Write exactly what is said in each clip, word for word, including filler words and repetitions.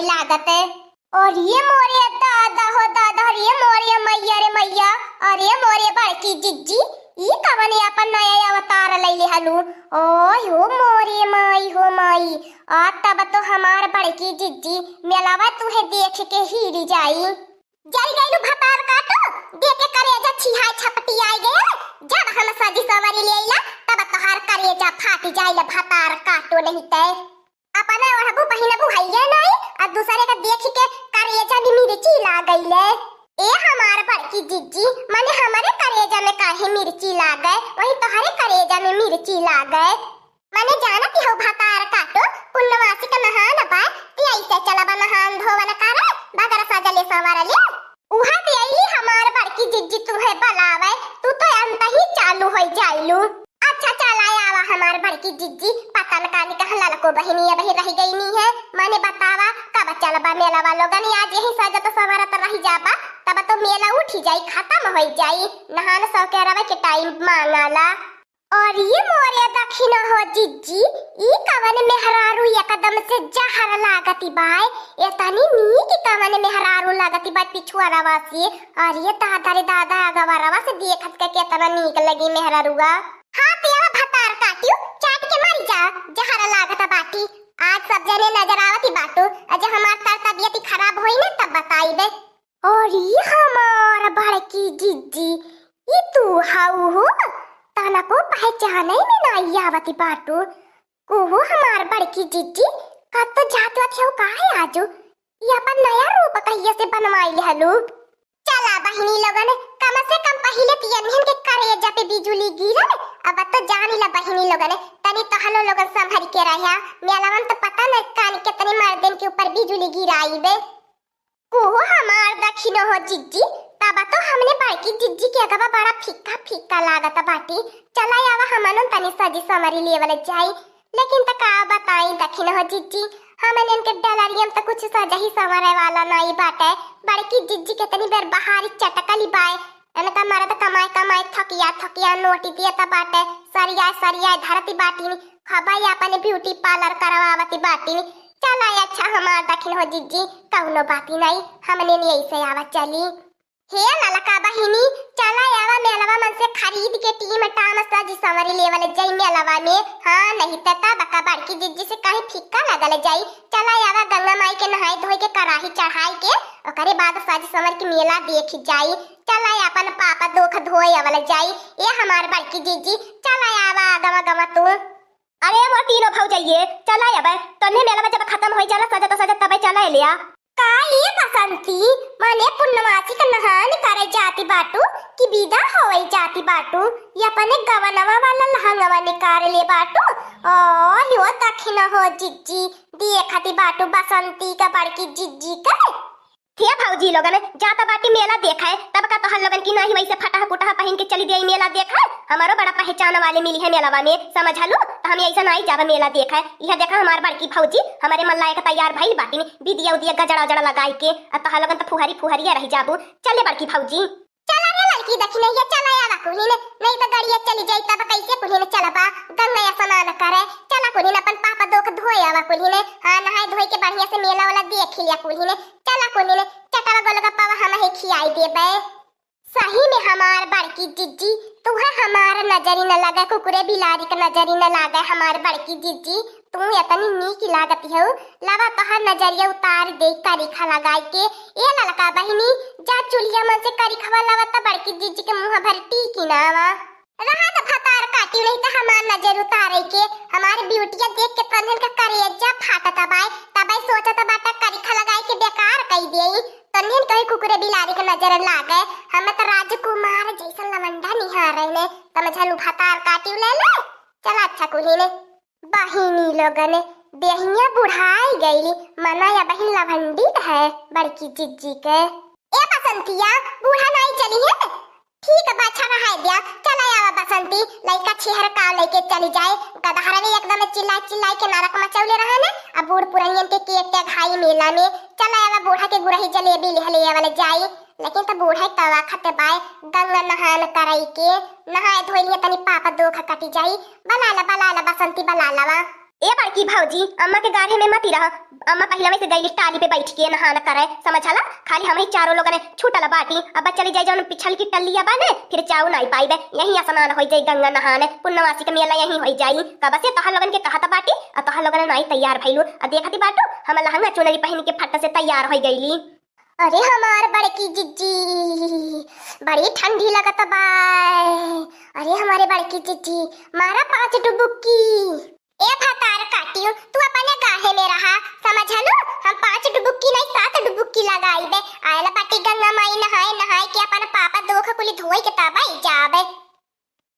लागत है। अरे मोरे दादा हो दादा, अरे मोरे मइया रे मइया, अरे मोरे बड़की जिज्जी, ई कवन आपन नया अवतार लइले हलू? ओय हो मोरे माई हो माई, आ तब तो हमार बड़की जिज्जी मेलवा तुहे देख के हिली जाई। जल गइलू भतार काटो, देख के करेजा छिहाय छपटी आइ गया। जब हम सजी संवरी लेइला, तब तोहार करेजा फाट जाइला भतार काटो, नहीं ते। अपने ओढ़बू पहिनबू हइये नाई, आ दूसरे का देख के करेजा में मिर्ची लागइले। ए हमार बड़की जिज्जी, माने हमरे करेजा में काहे मिर्ची लागे, वही तोहरे करेजा में मिर्ची लागे। माने जानत हऊ भतार काटो, पुन्नवासी का नहान बा, ती ऐसे चलबा नहान धोवन करे, बगर सजले संवरले। उहे दियली हमार बड़की जिज्जी तुहे बलावे, तू तो अंत ही चालू होइ जाइलू। अच्छा चला आवा हमार बड़की जिज्जी, पता न कानी कहाँ ललको बहिनी अबही रहि गइनी है। माने बतावा कब चलबा मेलवा लोगन, आज यही सजत संवरत रहि जाबा, तब तो मेला उठी जाई, खतम होइ जाई, नहान सौ के रवे के टाइम मांगाला। अरे मोरे दखिन हो जिज्जी, ई कवन मेहरारू एकदम से जहर लागति बाय। एतनी नीक कवन मेहरारू लागति बाय पिछुआरवा से। अरे दादा रे दादा, अगवरवा से देखत के केतना नीक लगी मेहरारुआ। हाँ पियवा भतार काटियो, चाट के मरि जा, जहर लागत बाटी। आज सब जने नजर आवति बाटू, अजे हमार तर तबियत खराब होई न तब बताइबे। अरे हमार बड़की जिज्जी, ई तू हऊ हो? तनको पहचाने में नाई आवति बाटू। कुहू हमार बड़की जिज्जी, कत्तो जात वात हऊ काहे आजू? ई अपन नया रूप कहिया से बनवाइ लेहलू? चला बहिनी लोगन, कम से कम पहिले तो यन्हन के करेजा पे बिजुली गिरल। अब तो जानी ला बहिनी लोगन, तनी तोहनो लोगन संभर के रह्या। मेलवन तो पता न कान केतने मर्दन के ऊपर बिजुली गिराइबे। कुहू हमार दखिनो हो जिज्जी, तब तो हमने बड़की जिज्जी के अगवा बड़ा फीका फीका लागत बाटी। चला आवा हमनो तनी सजी संवरी लेवल जाई। लेकिन त का बताई दखिनो हो जिज्जी, हमने इनके डलरियम त कुछ सजही संवरे वाला नाई बाटे। बड़की जिज्जी केतनी बेर बहारी चटकली बाय, इनका मरद कमाए कमाए थकिया थकिया नोटी दियत बाटे, सरिया सरिया धरती बाटी, खबाई अपन ब्यूटी पार्लर करवावती बाटी। चला अच्छा हमार दखिन हो जिज्जी, कौनो बाती नाई, हमने नहीं ऐसे आवा चली। हे ललका बहिनी, चला आवा मेलवा मन से खरीद के टीम टाम सजी संवरी लेवल जई मेलवा में। हाँ, नहीं त तब का बड़की जिज्जी से कहीं फीका लगल जाई। चला आवा गंगा माई के नहाए धोए के कराही चढ़ाई के, ओकरे बाद सजी संवर के मेला देखी जाई। चला अपन पाप दुख धोए आवल जाई। ए हमार बड़की जिज्जी, चला आवा गवा गवा तू। अरे मोर तीनों भौजइये, चला अबे, तन्ने मेलवा जब खतम होइ जाला, सजत सजत तबे चला लिया। का ए बसंती, मने पुन्नवासी का नहान करे जाती बाटू कि विदा होवई जाती बाटू? ये अपने गवनवा वाला लहंगवा निकाल ले बाटू? ओ, यो दखिन हो जिज्जी, देखती बाटू बसंती का बड़की जिज्जी का। हे भौजी लोगन, जात बाटी मेला देखे, तब का तोहर लोगन की नाही वैसे फटह कुटह पहिन के चली दिया मेला देखे? हमारो बड़ा पहचान वाले मिली है मेलावा में, समझलू? त हम ऐसा नाही जाब मेला देखे। यह देखा हमार बड़की भौजी हमरे मन लायक तैयार भइल बाटिन, बिदिया उदिया गजड़ा उजड़ा लगाई के, आ तोहर लोगन त फुहरी फुहरिया रह जाबू। चले बड़की भौजी। चला रे लड़की दखिनैया, चला आवा कुल्हिन, नहीं त गड़िया चली जाई तब कैसे कुल्हिन चलबा? गंगा स्नान करे, चला कुल्हिन अपन पाप दोख धोए आवा कुल्हिन। हाँ, नहाए धोए के बढ़िया से मेला वाला देख लिया कुल्हिन। चला कुल्हिन, चटवा गोलगप्पा हम ही खियाई देबे। सही में हमार बड़की जिज्जी, तुहे हमार नजरी न लगे, कुकुरे बिलारी के नजरी न लागे हमार बड़की जिज्जी। तू एतनी नीक लागत हऊ, लवा तोहर नजरिया उतार दे करिखा लगाई के। ए ललका बहिनी, जा चुल्हिया मन से करिखवा लवा त बड़की जिज्जी के मुँह भर टीकी नावा। रहा त भतार काटी नहीं त हमार नजर उतारे के। हमार ब्यूटिया देख के तन्हन का करेजा फाटत बाय, तबे सोचत बाटा करिखा लगाई के बेकार कई देई। तन्हन कहीं कुकुरे बिलारी के नजर लागे, हम त राजकुमार जैसन लवंडा निहार रहे ने, समझलू भतार काटी ले ले। चला अच्छा कुल्हिन। बहिनी लोगन, देहिया बुढ़ाई गइली, मना या बहिन लवंडी है बड़की जिज्जी के। ए बसंतिया, बूढ़ा नाई चली है? ठीक बा, अच्छा रहाय द्या। चला आवा बसंती, लइका छेहर का लेके चली जाए। गदहरवे एकदम चिल्ला चिल्ला के नरक मचौले रहे ने, अब बूढ़ पुरनियन के केक के घाई मेला में। चला आवा बूढ़ा के गुरही जलेबी लिहले आवल जाई। लेकिन त बूढ़ा तवा खते बाय, गंगा नहान कराई के, नहाए धोए लिए तनी पाप दोख कटी जाई। बला ला, बला ला बसंती, बला लावा। ए बड़की भौजी, अम्मा के गाढ़े में मती रह, अम्मा पहिलवे से गईली टाली पे बैठ के नहान करे, समझला? खाली हमही चारों लोगन छूटल बाटी। अब चली जाई जौन पिछल की टल्लिया बाने, फिर जाऊ नाई पाइबे। यहीं स्नान होई जाई गंगा नहाने, पुन्नवासी के मेला यहीं होई जाई। कब से तोहर लोगन के कहत बाटी, आ तोहर लोगन नाई तैयार भइलू। आ देखती बाटू, हम लहंगा चुनरी पहिन के फट से तैयार होई गईली। अरे हमार बड़की जिज्जी, बड़ी ठंडी लगत बा। अरे हमारे बड़की जिज्जी, मारा पाँच डुबुक्की। ए भतार काटियो, तू अपने गाहे में रहा, समझलू? हम पाँच डुबुक्की नहीं, सात डुबुक्की लगाइबे। आयल बाटी गंगा माई नहाए, नहाए के अपन पापा दोख कुली धोए के तब आई जाबे।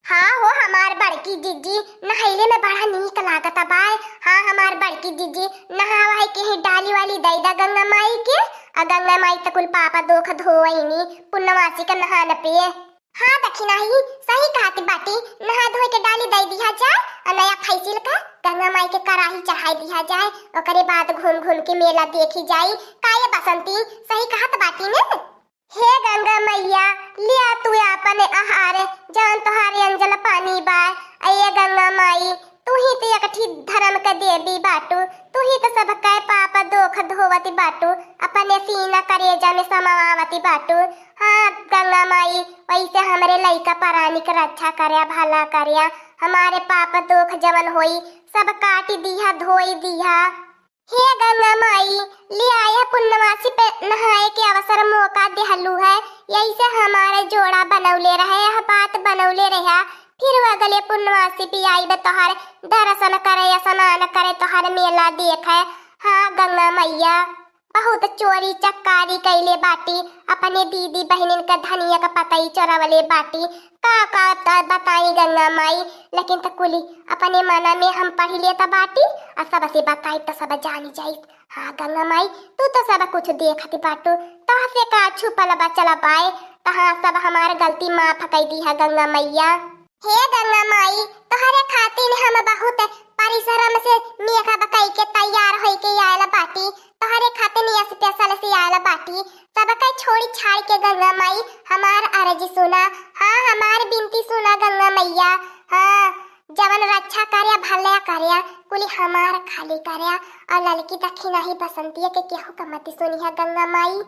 हाँ हो हमार बड़की जिज्जी, नहैले में बड़ा नीक लागत बाय। हाँ हमार बड़की जिज्जी, नहावा है के ही डाली वाली दई दा गंगा माई के, आ गंगा माई त कुल पापा दोख धोवैनी पुन्नवासी के नहान पे। हाँ दखिनाही, सही कहत बाटी, नहा धोए के डाली दई दिया जाए, आ नया फैसिल का गंगा माई के कराही चढ़ाई दिया जाए, ओकरे बाद घूम घूम के मेला देखी जाई। का ये बसंती, सही कहत बाटी ने? हे गंगा मैया, लिया तू आपन आहार, जौन तोहारे अंजल पानी बा। ए गंगा माई, तू ही तो एक ठी धर्म के देवी बाटू, तू ही तो सबके पाप दोख धोवती बाटू, अपने सीना करेजा में समावती बाटू। हाँ गंगा माई, वैसे हमरे लइका परानी के रक्षा करया, भला करया, हमारे पाप दोख जवन होई, सब काटी दिहा, धोई दिहा। हे गंगा माई, ले आया पुन्नवासी पे नहाए के अवसर मौका देहलू है। यही से हमारे जोड़ा बनौले रहे, यह बात बनौले रहा। फिर वो अगले पुन्नवासी भी आई बे तोहर दर्शन करे, स्नान करे, तोहर मेला देखे। हाँ गंगा मैया, बहुत चोरी चकारी कैले बाटी, अपने दीदी बहनिन के धनिया के पतई चोरवले बाटी। का का त बताई गंगा माई, लेकिन त कुली अपने मना में हम पढ़ी लेत बाटी, आ सबसे बताई त सब जानी जाई। हाँ गंगा माई, तू तो सब कुछ देखत बाटू, तोहसे का छुपल बचल बाए, त हाँ सब हमार गलती माफ कई दिहा गंगा मैया। हे गंगा माई, तोहरे खातिर हम बहुत परिश्रम से मेकअप कई के तैयार होई के आयल बाटी, तोहरे खातिर special से आयल बाटी। सबके छोड़ी छाड़ के गंगा माई, हमार अर्जी सुना, हाँ, हमार बिनती सुना गंगा मैया। हाँ, जवन रक्षा कर्या, भला कर्या, कुली हमार खाली कर्या, और ललकी दखिनाही बसंतिया के केहू का मत सुनिहा गंगा माई।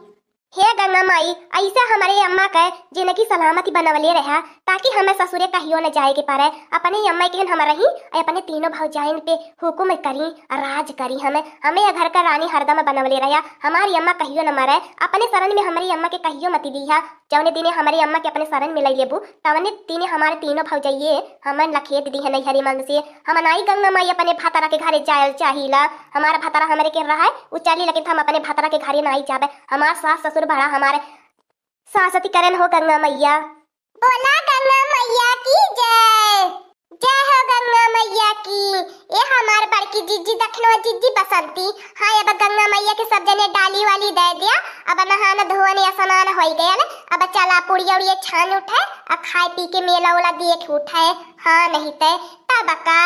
हे गंगा माई, ऐसे हमरे अम्मा के जिनगी सलामती बनवले रहा, ताकि हमें ससुरे कहियो न जाए के पड़े। अपने अम्मा के हम रही, और अपने तीनों भौजाइन पे हुकुम करी, राज करी। हमें, हमें ये घर का रानी हरदम बनवले रहा। हमारी अम्मा कहियो न मरे, अपने शरण में हमारी अम्मा के कहियो मत दीहा। जौने दिने हमारी अम्मा के अपने शरण में लई लेबू, तवने दिने हमारे तीनों भौजाइये हमन लखेद दीहे नैहरी मन से। हम नाई गंगा माई अपने भतारा के घरे जायल चाहिला। हमारा भतारा हमरे के रहा है, उ चली, लेकिन हम अपने भतारा के घरे नाई जाबे। हमार सास ससुर बड़ा हमारे सासती करन हो गंगा मैया। बोला गंगा मैया की जय। जय हो गंगा मैया की। ए हमार बड़की जिज्जी दखिनवा जिज्जी बसंती। हाँ, अब गंगा मैया के सब जने डाली वाली दे दिया। अब नहान धोवन स्नान होई गयल। अब चला पुड़िया उड़िया छान उठे, आ खाए पी के मेला उला देख उठे। हाँ, नहीं ते तब का।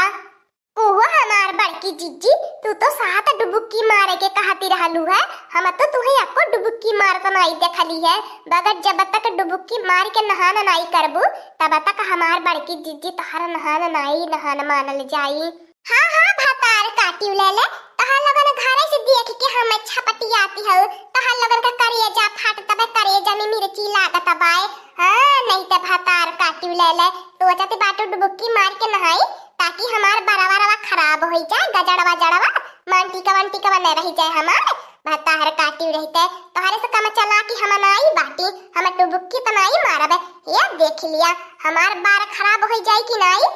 ओहो हमार बड़की जिज्जी, तू तो सात डुबुक्की मारे के कहती रहलू है, हम तो तुहे एको डुबुक्की मारत नाई देखली है। बगैर जब तक डुबुक्की मार के नहान नाई करबू, तब तक हमार बड़की जिज्जी तोहर नहान नाई नहान मानल जाई। हाँ, हाँ, भतार काटियो ले ले, तोहर लोगन घरे से देख के हम छपटियाती हऊ, तोहर लोगन का करेजा फाट तबे करेजा में मिर्ची लागत बाए। हाँ, नहीं ते भतार काटियो ले ले, सोचत बाटू डुबुक्की मार के नहाई, ताकि हमार बरवा रवा खराब होई जाए, गजड़वा जड़वा, मांटी कवन टिकवा न रह जाए हमार। भतार काटियो रहते, तोहरे से कम चला कि हम नाई बाटी, हम डुबुक्की त नाई मारब। ये देख लिया, हमार बार खराब होई जाए कि नाई।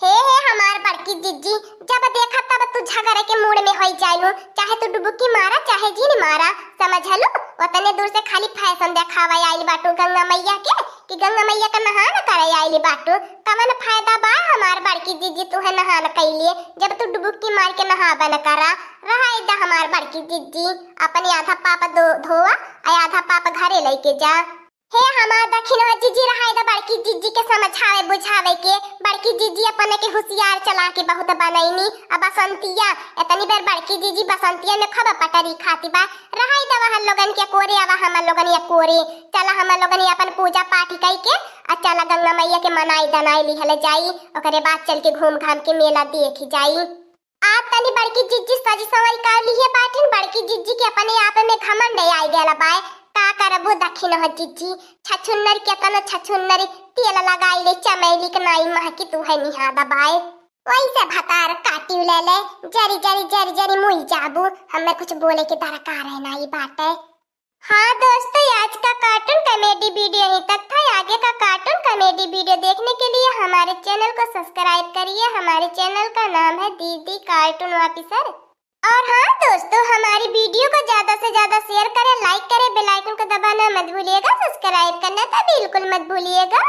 हे, हे, हमार बड़की जिज्जी, जब देखा तब तू झगड़े के मूड में होई जाइलू, चाहे तू डुबुक्की मारा, चाहे जिन मारा, समझलू? ओतने दूर से खाली फैशन देखावे आइल बाटू गंगा मैया के, कि गंगा मैया का नहान करे आइल बाटू। कवन फायदा बा हमार बड़की जिज्जी तुहे नहान कैलिए, जब तू डुबुक्की मार के नहाबन करा? रहाई दा हमार बड़की जिज्जी, अपने आधा पाप दो, धोवा, आ आधा पाप घरे लेके जा। हे हमार दखिनवा जिज्जी, रहाई दा बड़की जिज्जी के समझावे बुझावे के। बड़की जिज्जी अपने के होशियार चला के बहुत बनैनी। अब बसंतिया, इतनी बेर बड़की जिज्जी बसंतिया में खूब पटरी खाती बा। रहाई दा वह लोगन के कोरे, अब हम लोगन या कोरे। चला हम लोगन अपन पूजा पाठ कई के, आ चला गंगा मैया के मनाई दनाई लिहल जाई। ओकरे बाद चल के घूम घाम के मेला देख जाई। आ अब तनी बड़की जिज्जी सजी संवरी कर लिहे बाटिन, बड़की जिज्जी के अपने आप में घमंड आई गया बाय। का करबू दखिन हो जिज्जी, छछुन्नर के तनो छछुन्नर तेल लगाई ले, चमेली के नाई महकी तू है निहादा बाय। वैसे भतार काटी ले ले, जरी जरी जरी जरी मुई जाबू, हमें कुछ बोले के दरकार है नाई बाटे। हाँ दोस्तों, आज का कार्टून कॉमेडी वीडियो यहीं तक था। आगे का कार्टून कॉमेडी वीडियो देखने के लिए हमारे चैनल को सब्सक्राइब करिए। हमारे चैनल का नाम है दीदी कार्टून ऑफिसर। और हाँ दोस्तों, हमारी वीडियो को ज्यादा से ज्यादा शेयर करें, लाइक करें, बेल आइकन को दबाना मत भूलिएगा, सब्सक्राइब करना तो बिल्कुल मत भूलिएगा।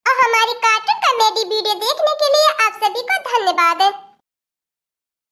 और हमारी कार्टून कॉमेडी वीडियो देखने के लिए आप सभी को धन्यवाद।